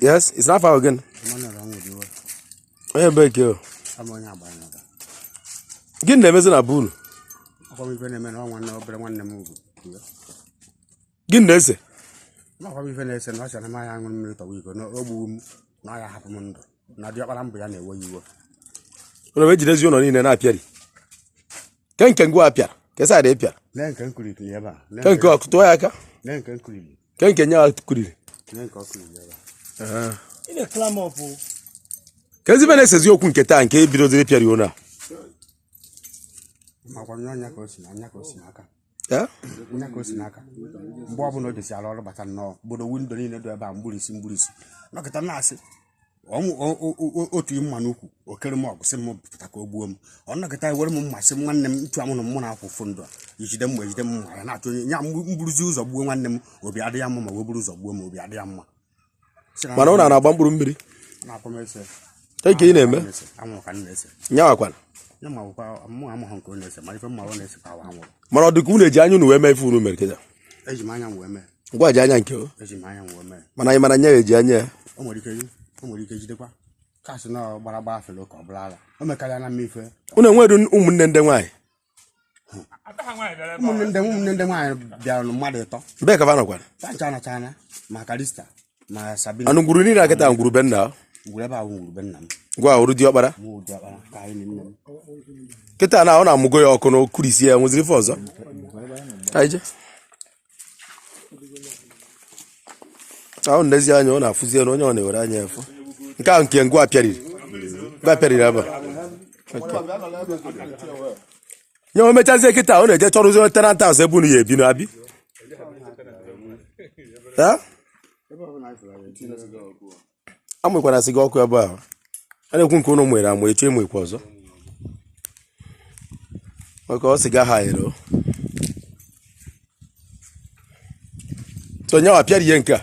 Yes, it's not again. Emmanuel Ọnwụdiwe. Onye ebe ke o? Ama onye agbara n'ụda. Gịnị na-emezi na be unu? Ọkwa m ife na-eme na ọ nwanne obere nwanne m ugwu. Gịnị na-ese? Ọkwa m ife na-ese na ọ sị na m aya aṅụrụ mmiri tọwa iko na o gbuwu m na ọ ya hapụ m ndụ na diọkpara mbụ ya na-ewe ya iwe. Ụlọ wee jidezi ụlọ niile na-apịari. Ke nke ngwa apịara, ke side ị pịara. Lee nke m kuriri ebe a. Lee Ke nke ọkụ tụọ ya aka. Lee nke m kuriri. Ke nke nye kuriri. Lee nke ọ kuriri ebe a. Ị na-climb up o. Ka ezi ife na-esezi okwu nke taa nke ebidoziri pịara ụlọ a. Makwa nye ọnya ka o si na anya ka o si n'aka. Eh? Nya ka o si n'aka. Mgbe ọbụla o jesi arụ ọrụ bata nnọọ gbodo window niile dị ebe a mgburisi mgburisi nọkịta na-asị otu mma n'ukwu o kere m ọgụ sị m pụta ka o gbuo m. Ọ nọkịta ewere m mma sị m nwanne m nchu amụ na mụ na-akwụ fụ ndụ a ijide mma ejide m mma ya na-achọ onye ya mburuzi ụzọ gbuo nwanne m obi adị ya mma ma wee buru ụzọ gbuo m obi adị ya mma. Sị na Mana ụlọ na-agba mkpụrụ mmiri. na-akwụ m ese. Ke nke ị na-eme? Anwụrụ ka m na-ese. Nyawakwana. Ya ma bụkwa mụ amụghị nke ọ na-ese ma ife mma ọ na-ese ka awa anwụrụ. Mana ọ dị ka unu eji anya unu wee mee ife unu mere kịta. Eji m anya m wee mee. Ngwa ji anya nke o. Eji m anya m wee mee. Mana anyị mara nya eji anya ya. O nwere ike o nwere ike jidekwa kasị na gbara gba afele ka ọ bụla ala o mekarịa na mma ife. Unu enwere ụmụnne ndị nwaanyị? Ụmụnne ndị nwaanyị bịara mmadụ ịtọ. Ebee ka fa nọkwara? Chancha na chana ma Karista ma Sabina. Anụ ngwuru niile akịta ngwuru be nna. Ngwuru ebe ahụ ngwuru be nna m. Ngwa hụrụ diọkpara. Mụ diọkpara ka anyị nne m. Kịta na ọ na-amụgo ya ọkụ na okurisi ya nweziri ife ọzọ. Anyị je. Ahụ n'ezi anya ọ na-afụzi ya na onye ọ na-ewere anya ya fụ. Nke ahụ nke ngwa apịariri. Ngwa apịariri ebe a. Nye o mechazie kịta ọ na-eje chọrọzi onye tenant house ebe unu ya ebi na-abi. Amụkwara sị gị ọkụ ebe ahụ. A na-ekwu nke unu nwere amụ eche ịmụ ikwe ọzọ. Maka ọ sị ga ha ero. So nyawa pịara ihe nke a.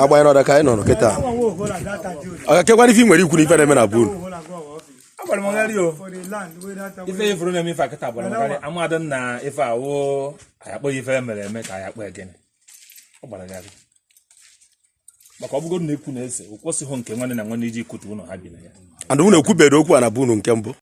Agbanyere ọda ka anyị nọ kịta. Ọ ga-ekekwana ife ị nwere ikwu n'ife na-eme na be unu. Agbara m ọgharị o. Ife ifuru na-eme ife akịta gbara m ọgharị. Amadị na ife awụ anyị akpọ ya ife mere eme ka anyị akpọ ya gịnị. Ọ gbara gharị. Maka ọ bụgodu na ekwu na-ese o kwesịghị nke nwanne na nwanne iji kutu ụlọ ha bi na ya. And unu ekwubeghị okwu a na be unu nke mbụ.